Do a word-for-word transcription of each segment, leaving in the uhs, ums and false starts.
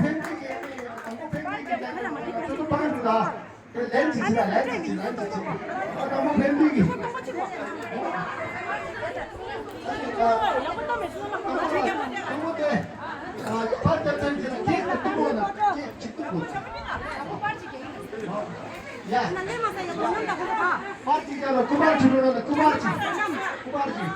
ཕན་ཚུན་གྱི་དང་པོ་ཕན་ཚུན་གྱི་ལན་ཚོད་ཚོད་པ་འདུག་ད། ལན་ཅིག་བྱེད་ད། ལན་ཅིག་བྱེད། ལན་ཅིག་བྱེད། ཨ། དང་པོ་ཕན་ཚུན་གྱི། དང་པོ་དེ། ཨ། ཕར་རྒྱབ་ཚར་རྗེས་ལ་ཁྱེད་ཀྱིས་གཏུག་དགོས་ན་ཁྱེད་ཅིག་གཏུག་དགོས། ཡ། པར་ཅིག་རྒྱབ་ལ་སྐུ་པར་ཅིག་འགྲོ་ན་སྐུ་པར་ཅིག་སྐུ་པར་ཅིག་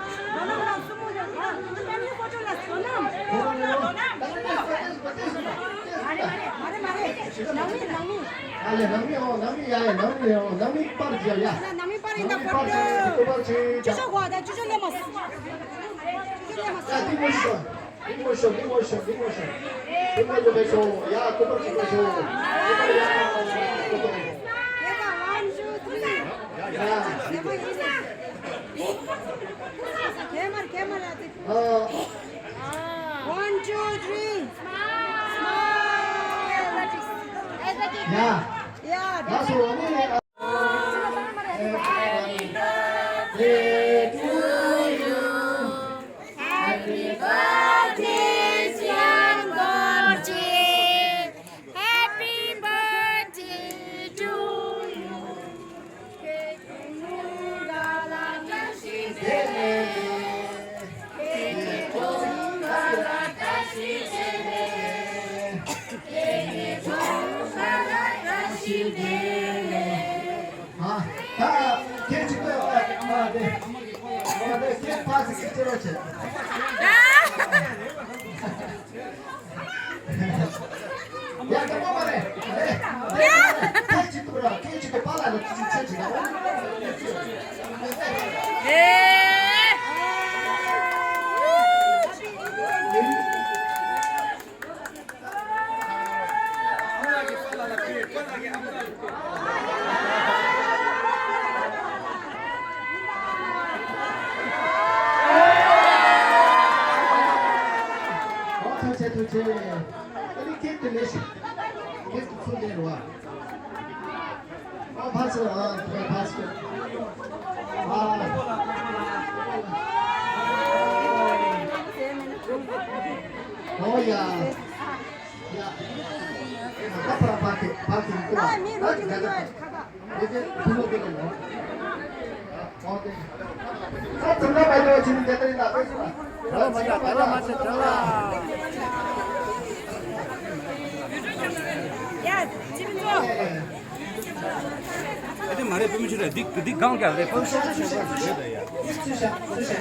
ཨ་ལེ། ནང་མི། ཨོ། ནང་མི། ཡ་ཡ། ནང་མི། ཨོ། ནང་མི་པར་ཅིག་ཡ། ནང་མི་པར་ཡིན་ད། པར་ཅིག་སྐུ་པར་ཅིག་ཅུ་ཅོ་གོ་ད། ཅུ་ཅོ་ལེ་མོ། ཅུ་ཅོ་ལེ་མོ། ཡ། འདི་མོ་ཤོ། འདི་མོ་ཤོ། འདི་མོ་ཤོ། འདི་མོ་ཤོ། འདི་མོ་ཤོ། ཡ། སྐུ་པར་ཅིག་མ་ཤོ། སྐུ་པར། ཡ། སྐུ་པར། One, two, three. Smile. Yeah. Yeah, that's what I mean. Happy birthday to you. Happy birthday, Shyam Dorji. Happy birthday to you. ཨ། ད་ཁྱེད་ཅིག་པོས། ཨ། ཨ། དེ། ཨ། དེ་ཁྱེད་ཕ་ཚིག་གི་སྐྱེ་བ་བྱེད། ཡ། དེ་མོ་མ་རེད། རེད། ཁྱེད་ཅིག་པོ་ར། ཁྱེད་ཅིག་པོ་པཱ་ལགས་ལ་ཅིག་ཅིག་ཁྱེད་ཅིག་ར། ཨེ། ཨོ། ཐུགས་རྗེ་ཆེ། ཐུགས་རྗེ་ཆེ། ཨ་ནི་ཁྱེད་དེ་ལས་ཤིག་ཁྱེད་དེ་ཚུར་ལེན་རོགས། ཨ། ཕར་ཚུར། ཨ། ཕར་ཕར་ཚུར། ཨ། ཨོ་ཡ། ཡ། ད་ཕར་ཕར་ཁྱེད་ཕར་ཁྱེད་ཀོ། ཨ། མི་རོ་ཅིག་མི་འགྲོ་ཡ་ཁ་ཁ། མི་དེ་ཐུ་མོ་དེ་ལ་ནོ། ཨོ་དེ། ཨ་ཙམ་ན་མ་ཡོད་ཅིང་དེ་ལྟར་ཡིན་ན་དཔེ་སྲིད་ལ། དྲ་ལ་མ་ཆགས། དྲ་ལ་མ་ཆགས། དྲ་ལ། ཡ་ཅི་མི་འགྲོ། ཨ་དེ་མ་རེད། དཔེ་མི་ཆུ་རེད། འདི་འདི་གང་ག་རེད། དཔེ་མི་ཆུ་རེད། ཡ་ཡ།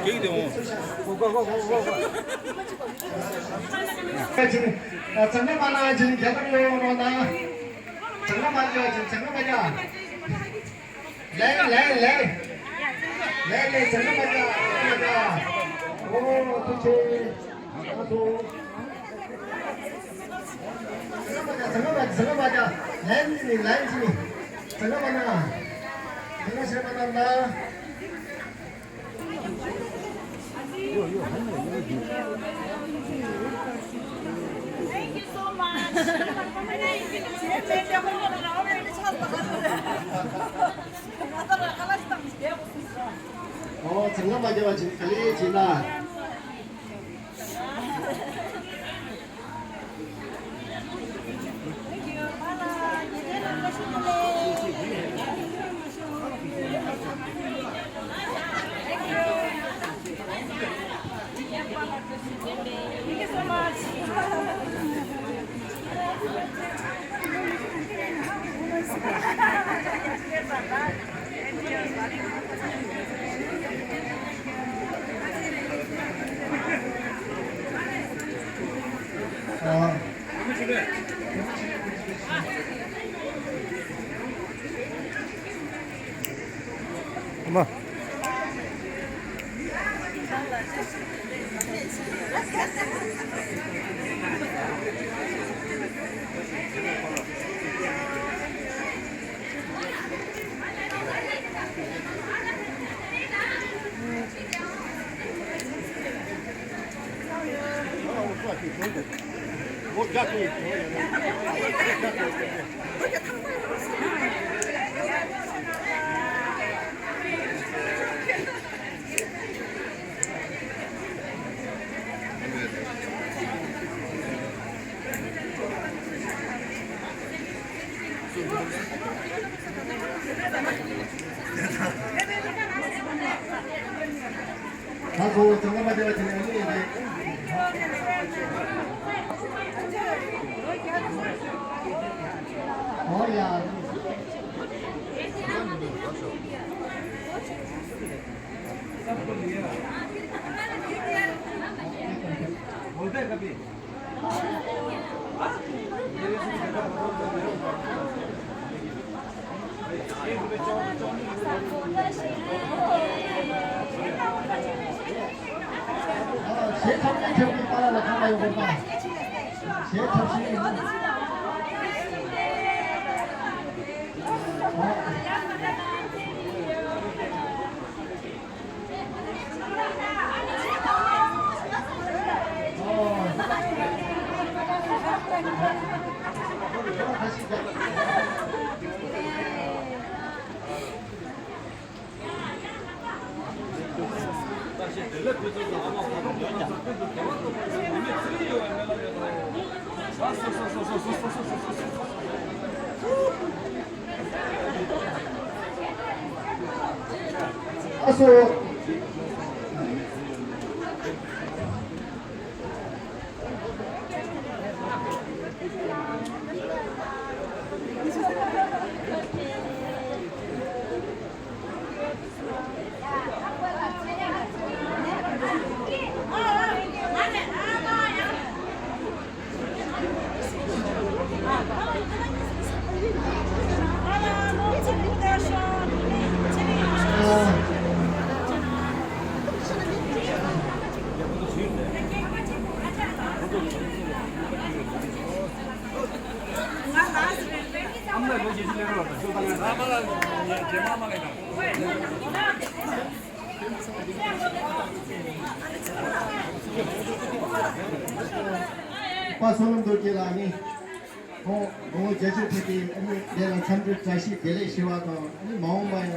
གེགས་དེ་འོང་། ཨ་ཙམ་ན་མ་ན་ཅིང་དེ་ལྟར་ཡོང་རོགས་གནང་། ཙམ་ན་མ་ཡོད་ཅིང་ཙམ་ན་མ་ཡ། ལེ་ལེ་ལེ། ལེ་ལེ་ཟེར་ན་མ་རྒྱ་མ་རྒྱ། ཨོ་ཐུགས་ཆེ། ཨ་ཐུ། ཟེར་ན་མ་རྒྱ་ཟེར་ན་མ་རྒྱ་ཟེར་ན་མ་རྒྱ། ལན་ཅི་ནི་ལན་ཅི་ནི། ཟེར་ན་མ་ན། ཟེར་ན་ཟེར་མ་ན་ན། Thank you so much. ཨོ་ཚང་མ་མ་རྒྱབ་པ་ཅིག་ག་ལེ་བྱེད་ན། Thank you so much. ད་གོ་ཚང་མ་བདེ་བ་བྱེད་ནས་ཡིན་རེད། ཨོ་ཡ། ཞེས་ཐབས་ཤེས་ཁྱབ་ཀྱི་པ་ལ་ལ་ཁ་ལ་ཡོད་པ། ཞེས་ཐབས་ཤེས། ཨ་སོ། པ་བསོད་ནམས་རྡོ་རྗེ་ལགས་ནི་ཁོང་ལོ་ངོ་བརྒྱད་ཅུ་ཕེབས་ཏེ་ཨ་ནི་དེ་ལ་འཚམས་འདྲི་བཀྲ་ཤིས་བདེ་ལེགས་ཞུ་བ་དང་ཨ་ནི་མ་འོངས་པ་ཡང་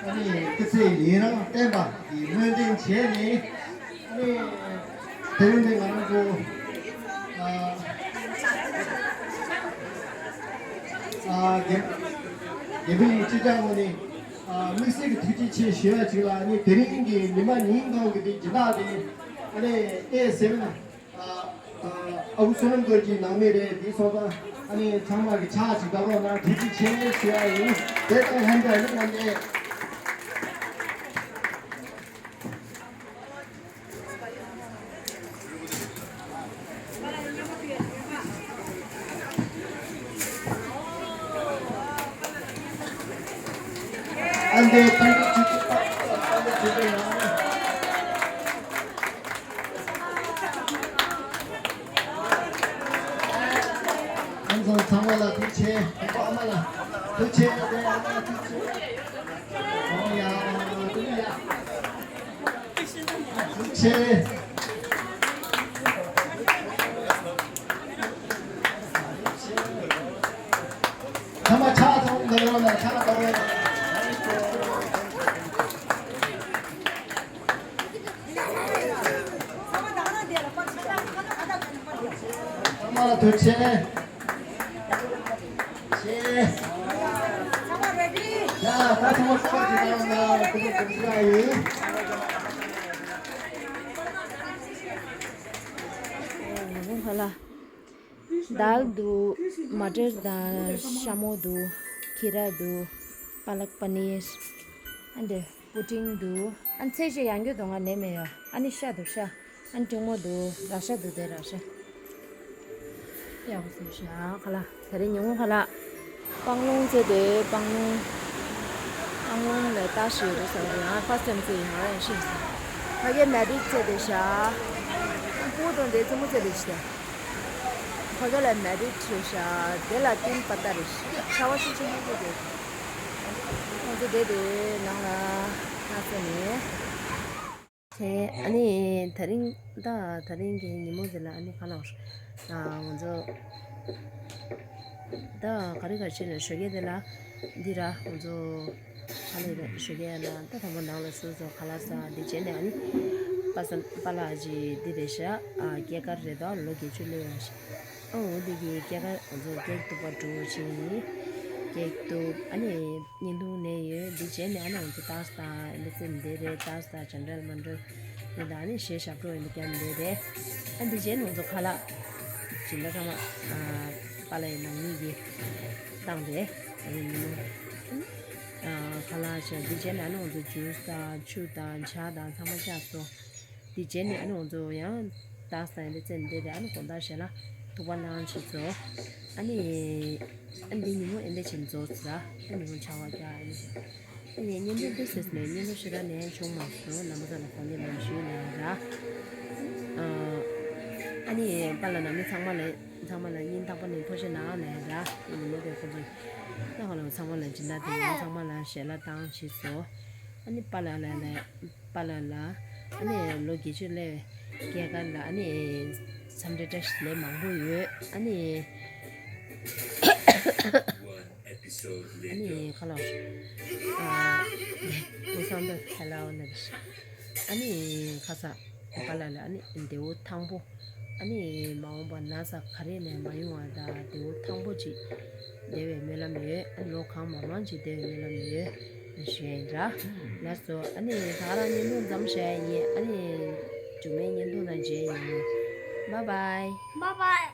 ཨ་ནི་སྐུ་ཚེ་ཡུན་རིང་བརྟན་པ་གི་སྨོན་འདུན་བྱས་ནས་ཨ་ནི་དེ་རིང་ནས་ང་རང་ཚོ་ཨ་ཨ་དགེ་དགེ་འཕེལ་གླིང་སྤྱི་བསྐྱངས་ངོས་ནས། དམིགས་བསལ་གྱི་ཐུགས་རྗེ་ཆེ་ཞུ་ཡ་ཅིག་ལ། ཨ་ནི་དེ་རིང་གི་ཉི་མ་ཉིན་གང་གི་དེ་སྦྱིན་བདག་དེ་ཨ་ནི་ཨེ་ཟེར་ན། ཨ་ཨ་ཨ་ཁུ་བསོད་ནམས་སྒར་གྱི་ནང་མི་རེད། དེ་སོང་ཙང་ཨ་ནི་ཚང་མ་གི་ཕྱག་ཅིག་བརྡབ་རོགས་གནང་། ཐུགས་རྗེ་ཆེ་ཞུ་ཡ་ཡིན། དེ་དང་ལྷན་དུ་ཨ་ནི་ང་ནས། ཨ་འདས་ཐུགས་རྗེ་ཆེ། ཨ་འདས་ཐུགས་རྗེ་ཆེ། ཁོང་ཚོ་ཚང་མ་ལ་ཐུགས་རྗེ་ཆེ། ཁོང་ཚོ་ཨ་མ་ལ་ཐུགས་རྗེ་ཆེ། ཨ་འདས་ཨ་མ་ལ་ཐུགས་རྗེ་ཆེ། ཨོ་ཡ་ཨོ་ཡ། ཐུགས་རྗེ་ཆེ། ཚང་མ་ཕྱག་ཚང་འདོར་རོགས་གནང་། ཕྱག་འདོར་རོགས་གནང་། ཚང་མ་ལ་ཐུགས་རྗེ་ཆེ། ཆེ། ཡ་ད་ཚང་མ་ཚང་མ་ཅིག་བཏང་ན་ཁོ་ཚོ་གོམས་ཤག་ཡིན། ཨོ་ཧ་ལ། དཱལ་འདུག་མ་ཊར་དང་ཤ་མོ་འདུག་ཁི་ར་འདུག་པ་ལག་པ་ནིར། ཨ་འདི་པུ་ཊིང་འདུག་ཨ་ཚལ་ཞིག་ཡང་རྒྱུ་དང་ང་ནས་མེད་ཡོད། ཨ་ནི་ཤ་འདུག་ཤ། ཨ་ནི་ཀྲིང་མོ་འདུག་ར་ཤ་འདུག་དེ་ར་ཤ། ཡག་པོ་བཟོས་ཤག་ཁ་ལག་དེ་རིང་ཉིན་མོ་ཁ་ལག་སྤང་ལུང་རྩེ་དེ་སྤང་ལུང་། སྤང་ལུང་ལ་ལྟ་ཞིག་རེད་ཟེར་བ་རེད། ང་ཕར་སེམས་ཚེ་ཡིན་ང་ཡང་ཤེས་སོང་། ཕ་གིར་མེ་ཏྲིག་རྩེ་དེ་ཤག་ཨ་སྤུ་དང་དེ་རྩེ་མོ་རྩེ་དེ་ཤག་ཕ་གི་ལ་མེ་ཏྲིག་རེད་ཤག་དེ་ལ་ཏིན་པ་ཏ་རེད་ཤག་ཆར་པ་ཤུགས་ཆེན་པོ་རེད། ཁོང་ཚོ་བསྡད་དེ་ནང་ལ་ལྷ་ས་ནས། དེ་ཨ་ནི་དེ་རིང་ད་དེ་རིང་གི་ཉིན་མོ་འདི་ལ་ཨ་ནི་ཁ་ལག་ཨ་ང་ཚོ་ད་ག་རེ་ག་རེ་བྱས་ནས་ཞོགས་ཀས་དེ་ལ་འདི་ར་ང་ཚོ་ཁ་ལག་ར་ཞོགས་ཀས་ལ་ད་དང་པོ་ནང་ལ་སོ་སོ་ཁ་ལག་ཟ། འདི་བྱས་ནས་ཨ་ནི་པ་སངས་པ་ལགས་ཀྱི་འདི་རེད་ཤག་ཨ་སྐྱེས་སྐར་རེད་དོ། ལོ་བརྒྱད་ཅུ་སླེབས་ཡོད་ཤག་ཨ་འོ་འདི་གི་སྐྱེས་སྐར་ང་ཚོ་ཀེག་གཏུབ་པ་འགྲོ་བཞིན་ཡིན། ཀེག་གཏུབ་ཨ་ནི་བརྙན་ཐུང་ལེན་ཡོད། འདི་བྱས་ནས་ཨ་ནི་ང་ཚོ་ཏཱས་དང་ཨ་ནི་ཙེ་འདི་རེད། ཏཱས་དང་ཇན་ཌལ་མན་ཌལ་འདི་དང་ཨ་ནི་གཞས་ཞབས་བྲོ་ཨ་ནི་རྒྱབ་འདི་རེད། ཨ་འདི་བྱས་ནས་ང་ཚོ་ཁ་ལག་སྦྱིན་བདག་ཚང་མ་ཨ་པཱ་ལགས་ཡི་ནང་མི་གིས་བཏང་སྟེ་ཨ་ནི་ཉིན་མོ་ཨ་ཁ་ལག་བྱས། འདི་བྱས་ནས་ཨ་ནི་ང་ཚོ་ཇུས་དང་ཆུ་དང་ཇ་དང་ཚང་མ་བཅག་སོང་། འདི་རྗེས་ནས་ཨ་ནི་ང་ཚོ་ཡང་ཏཱས་དང་ཨ་ནི་ཙེ་འདི་རེད། ཨ་ནི་དགོང་དག་ཞལ་ལག་ཐུག་པ་གནང་བྱས་སོང་། ཨ་ནི་ཨ་འདི་ཉིན་མོ་ཨ་འདི་བྱས་རྫོགས་ཚར། ཨ་ཉིན་མོ་ཆར་པ་རྒྱག་ཨ་ནི་ཨ་ནི་བརྙན་ཐུང་འདི་ཟེར་ནས་བརྙན་ཐུང་ཞེ་དྲག་ལེན་བྱུང་མ་སོང་། རྣམ་པ་ཚོ་ལ་དགོངས་འགལ་མེད་ཞུས་ནས་ར། ཨ་ནི་པཱ་ལགས་ནང་མི་ཚང་མ་ལ་ཚང་མ་ལ་སྙིང་ཐག་པ་ནས་ཐུགས་རྗེ་གནང་ནས་ར། ཨ་ཉིན་མོ་དེ་ཁོ་ཚོ་ད་ཁོ་ལ་ཚང་མ་ལ་སྦྱིན་བདག་དེ་ཡང་ཚང་མ་ལ་ཞལ་ལག་བཏང་བྱས་སོང་། ཨ་ནི་པཱ་ལགས་ལ་ལ། པཱ་ལགས་ལ། ཨ་ནི་ལོ་བརྒྱད་ཅུ་སླེབས་སྐྱེས་སྐར་ལ་ཨ་ནི་འཚམས་འདྲི་བཀྲ་ཤིས་བདེ་ལེགས་མང་པོ་ཡོད། ཨ་ནི་ཨ་ནི་ཁ་ལག་ཨ་ཧྥུ་སང་དུ་ཧེ་ལའོ་ན་རེ་ཤི། ཨ་ནི་ཁ་ས་པཱ་ལགས་ལ་ཨ་ནི་བདེ་པོ་ཐང་པོ། ཨ་ནི་མ་འོངས་པ་ན་ཚ་ག་རེ་ནས་མ་ཡོང་བ་དང་བདེ་པོ་ཐང་པོ་ཅིག་བསྡད་པའི་སྨོན་ལམ་ཡོད། ཨ་ནི་ལོ་གང་མང་མང་ཅིག་བསྡད་པའི་སྨོན་ལམ་ཡོད་ཞུ་ཡ་ཡིན་ར། ལགས་སོ། ཨ་ནི་ད་ག་རང་བརྙན་ཐུང་མཚམས་བཞག་ཡ་ཡིན། ཨ་ནི་མཇུག་མའི་བརྙན་ཐུང་ནང་མཇལ་ཡོང་། Bye bye. Bye bye.